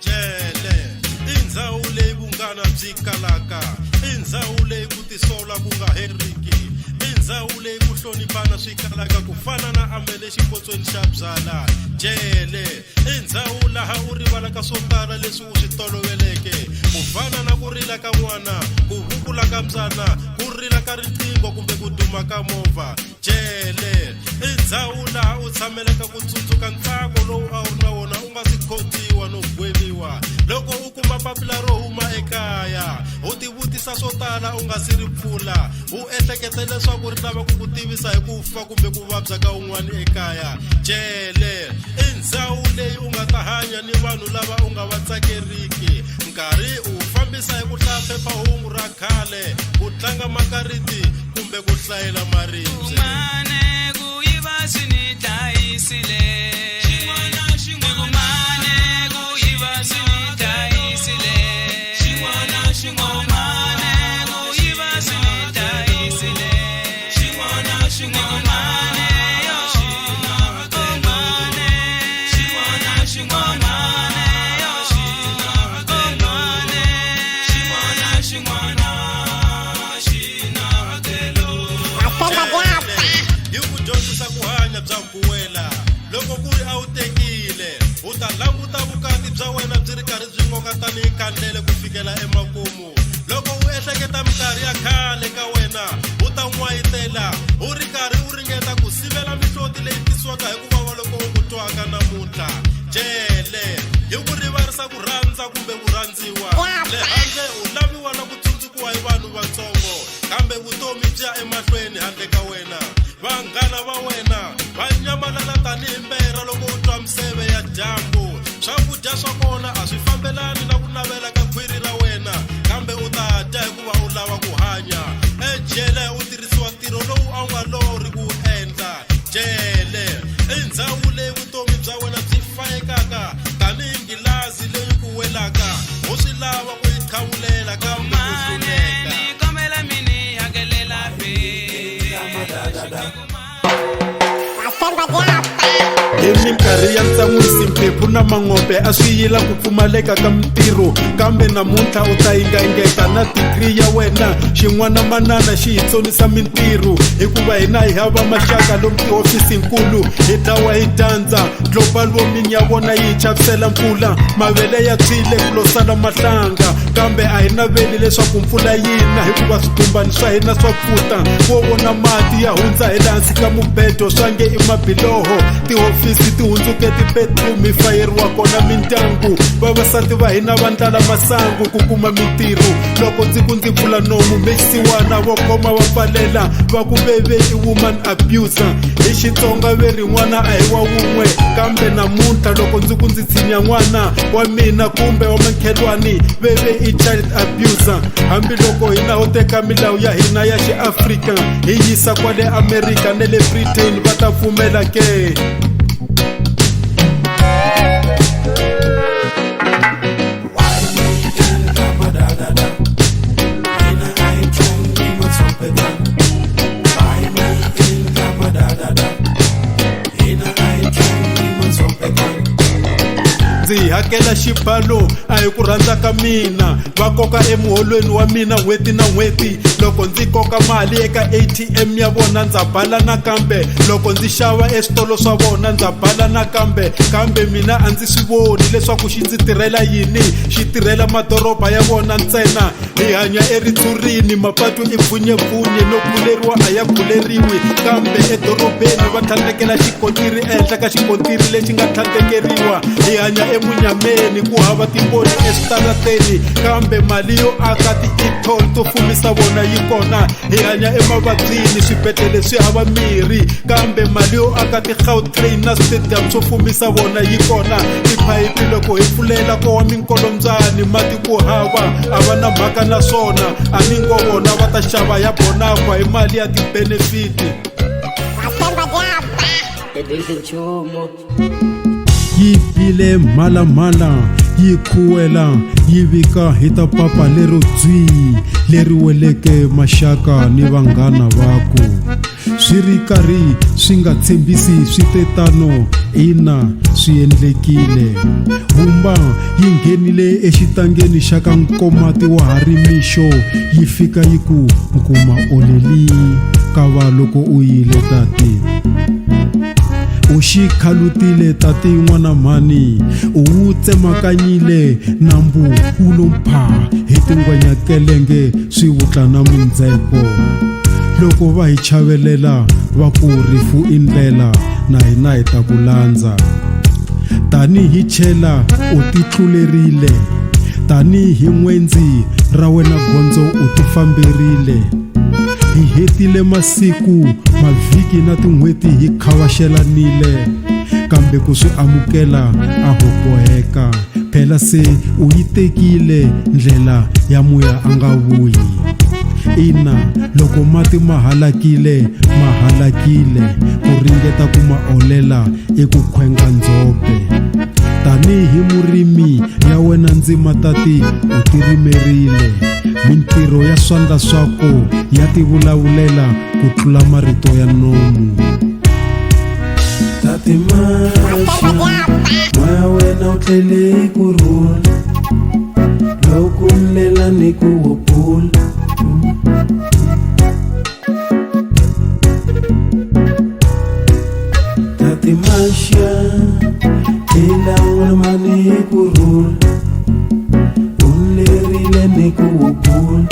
Jele i ndzhawu leyi vunghana byi kalaka, i ndzhawu leyi ku tisola ku nga heriki, i ndzhawu leyi ku hloniphana swi kalaka ku fana na amele xipotsweni xa byala. Jele i ndzhawu laha u rivalaka swo tala leswi u swi toloveleke ku fana na ku rila ka n'wana, ku vukula ka mbyana, ku rila ka riqingho kumbe ku duma ka movha. Jele i ndzhawu laha u tshamelaka ku tsundzuka ntsako lowu a wu ri na wona u nga si khotsiwa no gweviwa. Loko u kuma papila ro huma ekaya, u tivutisa swo tala u nga si ri pfula, u ehleketa leswaku ri lava ku ku tivisa hi ku fa kumbe ku vabya ka un'wana ekaya. Jele i ndzhawu leyi u nga ta hanya ni vanhu lava u nga va tsakeriki. Nkarhi u wu fambisa hi ku hlaya phephahungu ra khale, ku tlanga makariti kumbe ku hlayela maribye. Kumane ku yiva swi ni dlayisile. Ni kumane ku yiva swi ni dlayisile. Kumane ku yiva swi ni dlayisile. Ni kumane yo. Kumane. Kumane yo. Kumane. Yi ku dyondzisa ku hanya bya ku wela. Loko ku ri a wu tekile, u ta languta vukati bya wena byi ri karhi byi n'oka tanihi kandlele ku fikela emakumu. Loko u ehleketa minkarhi ya khale ka wena, u ta n'wayitela u ri karhi u ringeta ku sivela mihloti leyi tisiwaka hi ku vava loko u ku twaka namuntlha. Jele yi ku rivarisa ku rhandza kumbe ku rhandziwa. Le handle u laviwa na ku tsundzukiwa hi vanhu vatsongo, kambe vutomi byi ya emahlweni handle ka wena. Vanghana va wena va nyamalala tanihi mberha loko u twa miseve ya dyambu. Swakudya swa kona a swi fambelani na ku navela ka khwiri ra wena, kambe u ta dya hikuva u lava ku hanya. Ejele u tirhisiwa ntirho lowu a wu nga lorhi ku wu endla. Jele i ndzhawu leyi vutomi bya wena byi fayekaka tanihi nghilazi leyi ku welaka, u swi lava ku yi qhavulela kambe u Kumane hluleka. ni kombela mi ni hakelela fee. Hi minkarhi ya ntsan'wisi, mphephu na manghope a swi yila ku pfumaleka ka mintirho, kambe namuntlha u ta yingayingeka na digiri ya wena. Xin'wana manana xi hi tsonisa mintirho hikuva hina hi hava maxaka lomu tihofisinkulu, hi dlawa hi dyandza. Global warming ya vona yi hi chavisela mpfula, mavele ya tshwile ku lo sala mahlanga, kambe a hi naveli leswaku mpfula yi na hikuva switumbani swa hina swa pfuta. Wo vona mati ya hundza hi le hansi ka mubedo swa nge i mabiloho. Tihofisi ti hundzuke ti-bedroom, hi fayeriwa kona mindyangu. Vavasati va hina va ndlala masangu ku kuma mintirho. Loko ndzi ku ndzi pfula nomu, mexisiwana vo khoma va pfalela, va ku veve i woman abuser. Hi Xitsonga ve ri n'wana a hi wa wun'we, kambe namuntlha loko ndzi ku ndzi tshinya n'wana wa mina kumbe wa makhelwani, veve i child abuser. Hambiloko hina ho teka milawu ya hina ya xiAfrika hi yisa kwale Amerika ne le Britain, va ta pfumela ke? Ndzi hakela xibalo a hi ku rhandza ka mina, va koka emuholweni wa mina n'hweti na n'hweti. Loko ndzi koka mali eka ATM ya vona ndza bala, nakambe loko ndzi xava eswitolo swa vona ndza bala nakambe, kambe mina a ndzi swi voni leswaku xi ndzi tirhela yini, xi tirhela madoroba ya vona ntsena. Hi hanya eritshurini, mapatu i pfunyepfunye, no khuleriwa a ya khuleriwi, kambe edorobeni va tlhandlekela xikontiri ehenhla ka xikontiri lexi nga tlhandlekeriwa. Hi hanya emunyameni, ku hava timboni eswitarateni, kambe mali yo aka ti-e-toll to fumisa vona yi kona. Hi hanya emavabyini, swibedhlele swi hava mirhi, kambe mali yo aka ti-Gautrain na stadium swo fumisa vona yi kona. Tiphayiphi loko hi pfulela ko wa minkolombyani, mati ku hava, a va na mhaka na swona. A ni ngo vona va ta xava ya Bonaqua hi mali ya ti-benefit. Yi bile mhalamhala, yi khuwela, yi vika hi ta papa lero dzwii leri weleke maxaka ni vanghana va ku. Swi ri karhi swi nga tshembisi swi te tano, ina swi endlekile. Humba yi nghenile exitangeni xa ka Nkomati wa ha ri mixo yi fika yi ku nkuma oleli ka va loko u yile tati. U xi khalutile tati n'wana mhani, u wu tsemakanyile nambu wu lo mphaa hi tingwenya kelenge swi vutla na mindzheko. Loko va hi chavelela va ku rifu i ndlela na hina hi ta ku landza. Tanihi chela u titlulerile, tanihi n'wendzi ra wena gondzo u tifamberile. Hi hetile masiku, mavhiki na tin'hweti hi khavaxelanile, kambe ku swi amukela a ho boheka. Phela se u yi tekile ndlela ya muya a nga vuyi. Ina, loko mati ma halakile, ma halakile, ku ringeta ku ma olela i ku khwenga ndzhope. Tanihi murimi ya wena ndzima tati u tirimerile, mintirho ya swandla swaku ya tivulavulela ku tlula marito ya nomu. Tati Maxa, moya wena wu tlele hi ku rhula, loko ndlela ni ku hupula. Tati Maxa, tlela n'wana mani hi ku rhula, u lerile ni ku hupula.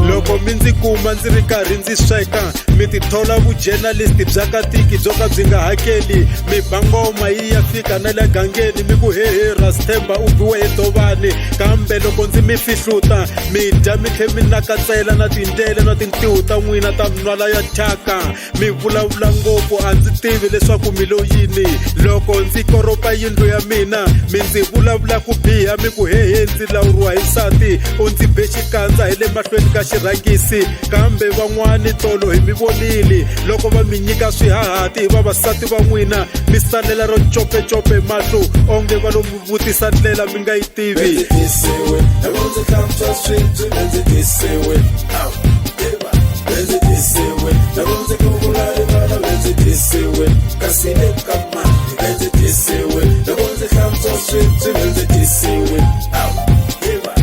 Loko mi ndzi kuma ndzi ri karhi ndzi sweka mi tithola vujournalist bya katiki byo ka byi nga hakeli mi ba ngoma yi ya fika na le gangeni mi ku hehe Rasthemba u biwe hi dovani kambe loko ndzi mi fihluta mi dya mi tlhe mi nakatsela na tindlele na tintiho ta n'wina ta minwala ya thyaka mi vulavula ngopfu a ndzi tivi leswaku mi lo yini loko ndzi koropa yindlu ya mina mi ndzi vulavula ku biha mi ku hehe ndzi lawuriwa hi nsati u ndzi be xikandza hi le mahlweni ka xirhangisi kambe van'wani tolo hi mi vonile loko va mi nyika swihahati hi vavasati va n'wina mi salela ro copecope mahlo onge va lo mi vutisa ndlela mi nga yi tivi Ndzi tisiwe, loko ndzi hlantswa swibye ndzi tisiwe. Awu, tiva, ndzi tisiwe, loko ndzi kukula rivala ndzi tisiwe. Kasi eka mati ndzi tisiwe, loko ndzi hlantswa swibye ndzi tisiwe. Awu, tiva,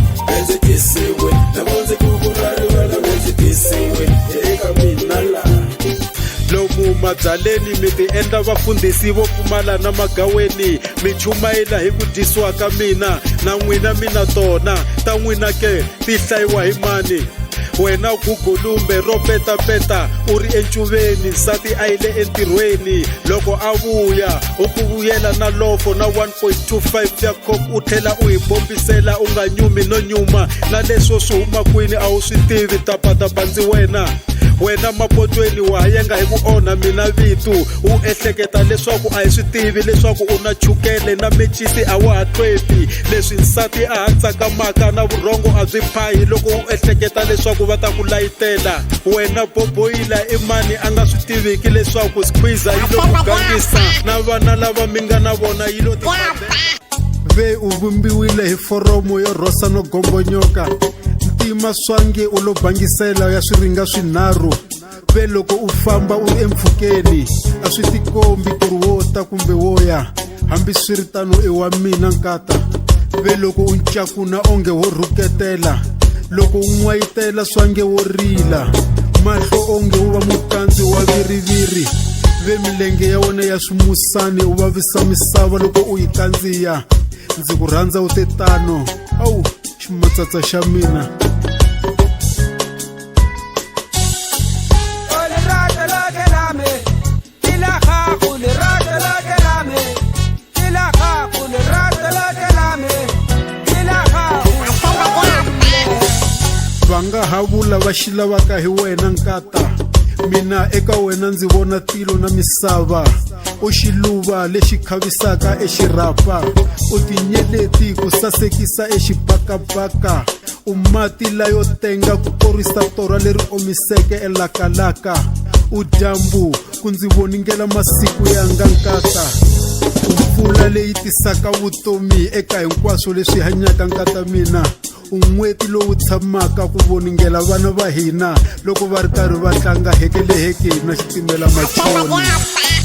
ndzi tisiwe, loko ndzi kukula rivala ndzi tisiwe. Eka mina laha. Lomu mabyaleni mi ti endla vafundhisi vo pfumala na magaweni mi chumayela hi ku dyisiwa ka mina na n'wina mi na tona ta n'wina ke ti hlayiwa hi mani wena gugulumbe ro petapeta u ri encuveni nsati a yile entirhweni loko a vuya u ku vuyela na lofo na 1.25 ya coke u tlhela u hi bombisela u nga nyumi no nyuma na leswo swi huma kwini a wu swi tivi tapatapa ndzi wena wena mapotweni wa ha yenga hi ku onha mina vitu u ehleketa leswaku a hi swi tivi leswaku u na chukele na mecisi a wa ha tlwepi leswi nsati a ha tsakamaka na vurhongo a byi phahi loko u ehleketa leswaku va ta ku layitela wena boboyila i mani a nga swi tiviki leswaku squeezer yi lo ku gangisa na vana lava mi nga na vona yi lo ti ve u vumbiwile hi foromo yo rhosa no gombonyoka ntima swange u lo bangisela ya swiringa swinharhu ve loko u famba u ri empfhukeni a swi tikombi ku ri wo ta kumbe wo ya hambiswiritano i wa mina nkata ve loko u ncakuna onge wo rhuketela loko u n'wayitela swange wo rila mahlo onge wu va mukandzi wa viriviri ve milenge ya wena ya swimusani u vavisa misava loko u yi kandziya ndzi ku rhandza u te tano awu ximatsatsa xa mina Va nga ha vula va xi lavaka hi wena nkata mina eka wena ndzi vona tilo na misava u xiluva lexi khavisaka exirhapa u tinyeleti ku sasekisa exibakabaka u mati layo tenga ku korisa torha leri omiseke elakalaka u dyambu ku ndzi voningela masiku ya nga nkata u mpfula leyi tisaka vutomi eka hinkwaswo leswi hanyaka nkata mina. U n'weti lowu tshamaka ku voningela vana va hina loko va ri karhi va tlanga hekeleheke na xitimela machoni.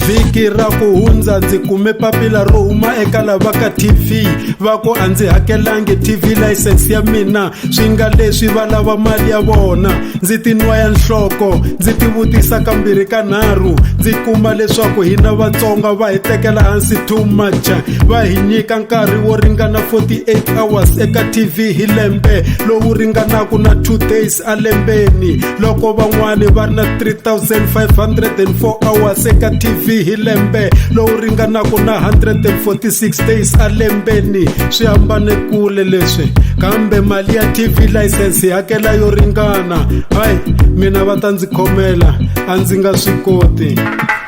Vhiki ra ku hundza ndzi kume papila ro huma eka lava ka TV va ku a ndzi hakelangi TV license ya mina swi nga leswi va lava mali ya vona. Ndzi tinwaya nhloko ndzi tivutisa kambirhi kanharhu ndzi kuma leswaku hina Vatsonga va hi tekela hansi too much va hi nyika nkarhi wo ringana 48 hours eka TV hi lembe lowu ringanaka na 2 days alembeni loko van'wani va ri na 3504 hours eka TV hi lembe lowu ringanaka na 146 days alembeni swi hambane kule leswi kambe mali ya TV license hi hakela yo ringana hayi mina va ta ndzi khomela a ndzi nga swi koti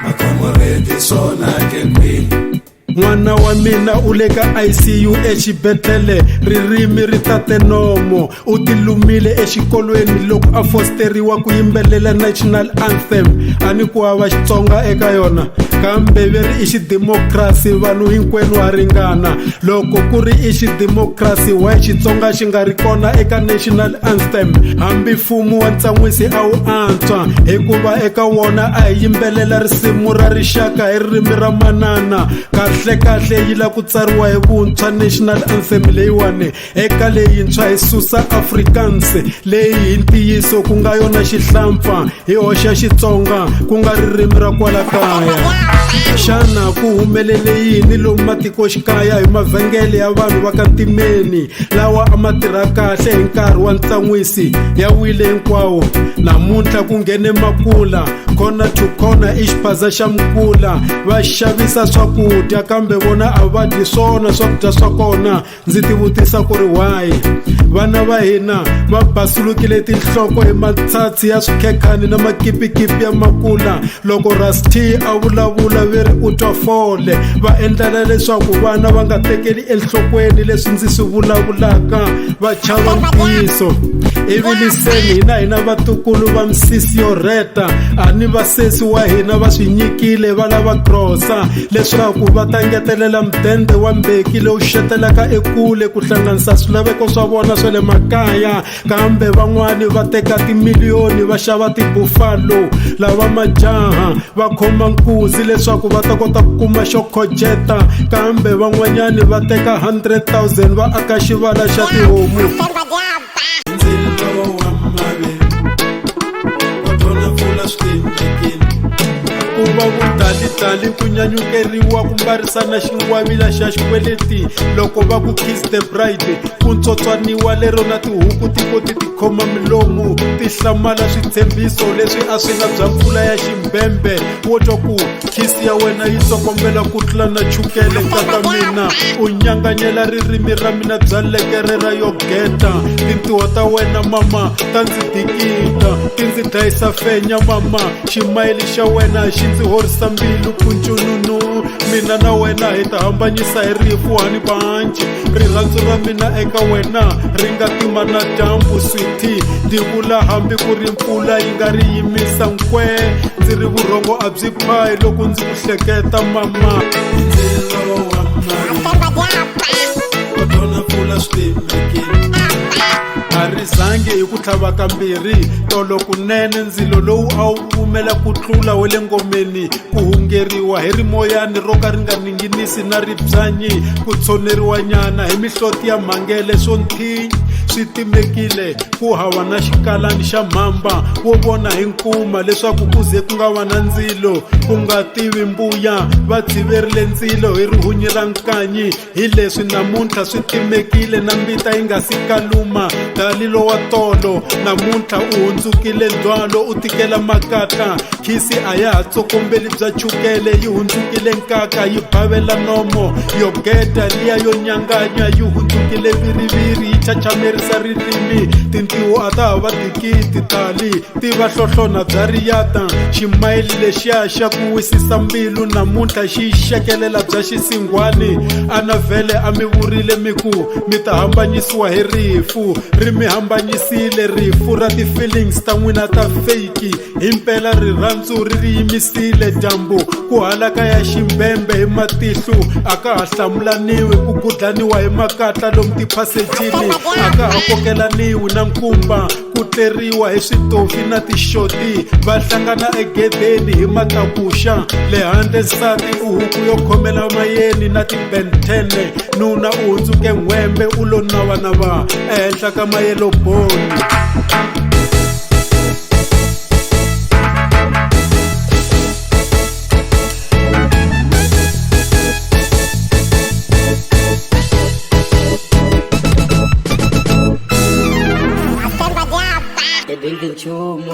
makhomoredi swona ke kwihi N'wana wa mina u le ka ICU exibedhlele ririmi ri tate nomo u tilumile exikolweni loko a fosteriwa ku yimbelela national anthem a ni ku hava Xitsonga eka yona kambe ve ri i xidemokirasi vanhu hinkwenu ha ringana loko ku ri i xidemokirasi why Xitsonga xi nga ri kona eka national anthem hambi mfumo wa ntsan'wisi a wu antswa hikuva eka wona a hi yimbelela risimu ra rixaka hi ririmi ra manana kahlekahle yi la ku tsariwa hi vuntshwa national anthem leyiwani eka leyintshwa hi susa afrikaans leyi hi ntiyiso ku nga yona xihlampfa hi hoxa xitsonga ku nga ririmi ra kwala kaya xana ku humelele yini lomu matikoxikaya hi mavhengele ya vanhu va ka ntimeni lawa a ma tirha kahle hi nkarhi wa ntsan'wisi ya wile hinkwawo namuntlha ku nghene makula corner to corner i xiphaza xa mukula va xavisa swakudya kambe vona a va dyi swona swakudya swa kona ndzi tivutisa ku ri why vana va hina va basulukile tinhloko hi matshatsi ya swikhekhani na makipikipi ya makula loko Rusty a vulavula ve ri u twa fole va endlela leswaku vana va nga tekeli enhlokweni leswi ndzi swi vulavulaka va chava ntiyiso ivi liseni hina hina vatukulu va misisi yo rheta a ni vasesi wa hina va swi nyikile va lava grosa leswaku va ta ngetelela mudende wa mbeki lowu xetelaka ekule ku hlanganisa swilaveko swa vona swa le makaya kambe van'wani va teka timiliyoni va xava tibufalo lava majaha va khoma nkuzi leswaku va ta kota ku kuma xo khojeta kambe van'wanyani va teka 100 000 va aka xivala xa tihomu ndzilo wa mavi wa tona pfula swi timekile ku va vudalidali ku nyanyukeriwa ku mbarisana xingwavila xa xikweleti loko va ku kiss the bride ku ntswotswaniwa lero na tihuku ti koti ti khoma milomu ti hlamala switshembiso leswi a swi nga bya mpfula ya ximbembe wo twa ku khisi ya wena yi tsokombela ku tlula na chukele nkata mina u nyanganyela ririmi ra mina bya lekere ra yogeta tintiho ta wena mama ta ndzi dikita ti ndzi dlayisa fenya mama ximayili xa wena xi ndzi horisa mbilu kuncununu mina na wena hi ta hambanyisa hi rifu hani banci rirhandzu ra mina eka wena ri nga tima na dyambu swithi ndzi vula hambi ku ri mpfula yi nga ri yimisa nkwe ndzi ri vurhongo a byi phahi loko ndzi ku hleketa mama ndzilo wa mavi wa tona pfula swi timekile a ri zangi hi ku tlhava kambirhi tolo kunene ndzilo lowu a wu pfumela ku tlula wa le ngomeni ku hungeriwa hi rimoyani ro ka ri nga ninginisi na ribyanyi ku tshoneriwa nyana hi mihloti ya mhangele swo nthinyi swi timekile ku hava na xikalani xa mhamba wo vona hi nkuma leswaku ku ze ku nga va na ndzilo ku nga tivi mbuya va tshiverile ndzilo hi rihunyi ra nkanyi hi leswi namuntlha swi timekile na mbita yi nga si kaluma dali lowa tolo namuntlha u hundzukile ndzhwalo u tikela makatla khisi a ya ha tsokombeli bya chukele yi hundzukile nkaka yi bavela nomo yogeta liya yo nyanganya yi hundzukile viriviri yi chachamerisa ririmi tintiho a ta ha va tikiti tali ti va hlohlona bya riyata ximayili lexiya xa ku wisisa mbilu namuntlha xi xekelela bya xisinghwani a na vhele a mi vurile mi ku mi ta hambanyisiwa hi rifu ri mi hambanyisile rifu ra ti-feelings ta n'wina ta fake himpela rirhandzu ri ri yimisile dyambu ku halaka ya ximbembe hi matihlo a ka ha hlamulaniwi ku gudlaniwa hi makatla lomu tiphasejini a ka ha kokelaniwi na nkumba ku tleriwa hi switofi na tixoti va hlangana egedeni hi matakuxa le handle nsati u huku yo khomela mayeni na tibentene nuna u hundzuke n'hwembe u lo navanava ehenhla ka mayeloboni. Tibingi nchumu.